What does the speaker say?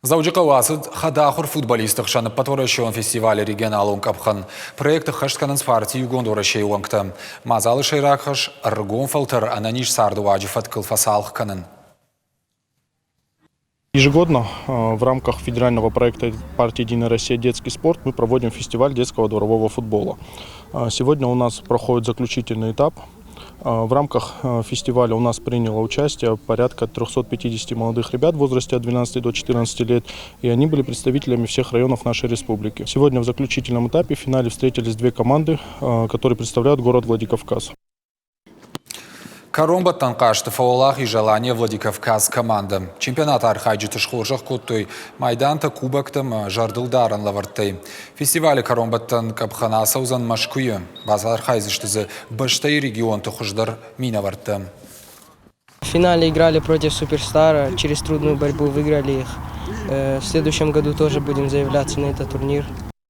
Дзӕуджыхъӕуы ацыд хӕдахуыр футболистты хсӕн ӕппӕтуӕрӕсеон фестивалы регионалон къӕпхӕн. Проект ӕххӕст кӕнынц парти Иугонд Уӕрӕсейы уӕнгтӕ. Мадзалы сӕйраг хӕс – ӕрыгон фӕлтӕр ӕнӕниз цардыуаджы фӕткыл фӕцалх кӕнын. Ежегодно в рамках федерального проекта партии «Единая Россия. Детский спорт» мы проводим фестиваль детского дворового футбола. Сегодня у нас проходит заключительный этап. В рамках фестиваля у нас приняло участие порядка 350 молодых ребят в возрасте от 12 до 14 лет, и они были представителями всех районов нашей республики. Сегодня в заключительном этапе в финале встретились две команды, которые представляют город Владикавказ. Кӕронбӕттӕн хъазты фӕуӕлахиз Алания Владикавказ командӕ. Чемпионаты архайджыты схорзӕх кодтой майдантӕ, кубоктӕ ӕмӕ зӕрдылдарӕн лӕвӕрттӕй. Фестивалы кӕронбӕттӕн къӕпхӕн ацӕудзӕн Мӕскуыйы. Бацархайдзысты дзы бӕстӕйы регионты хуыздӕр минӕвӕрттӕ. В финале играли против Суперстара, через трудную борьбу выиграли их. В следующем году тоже будем заявляться на этот турнир.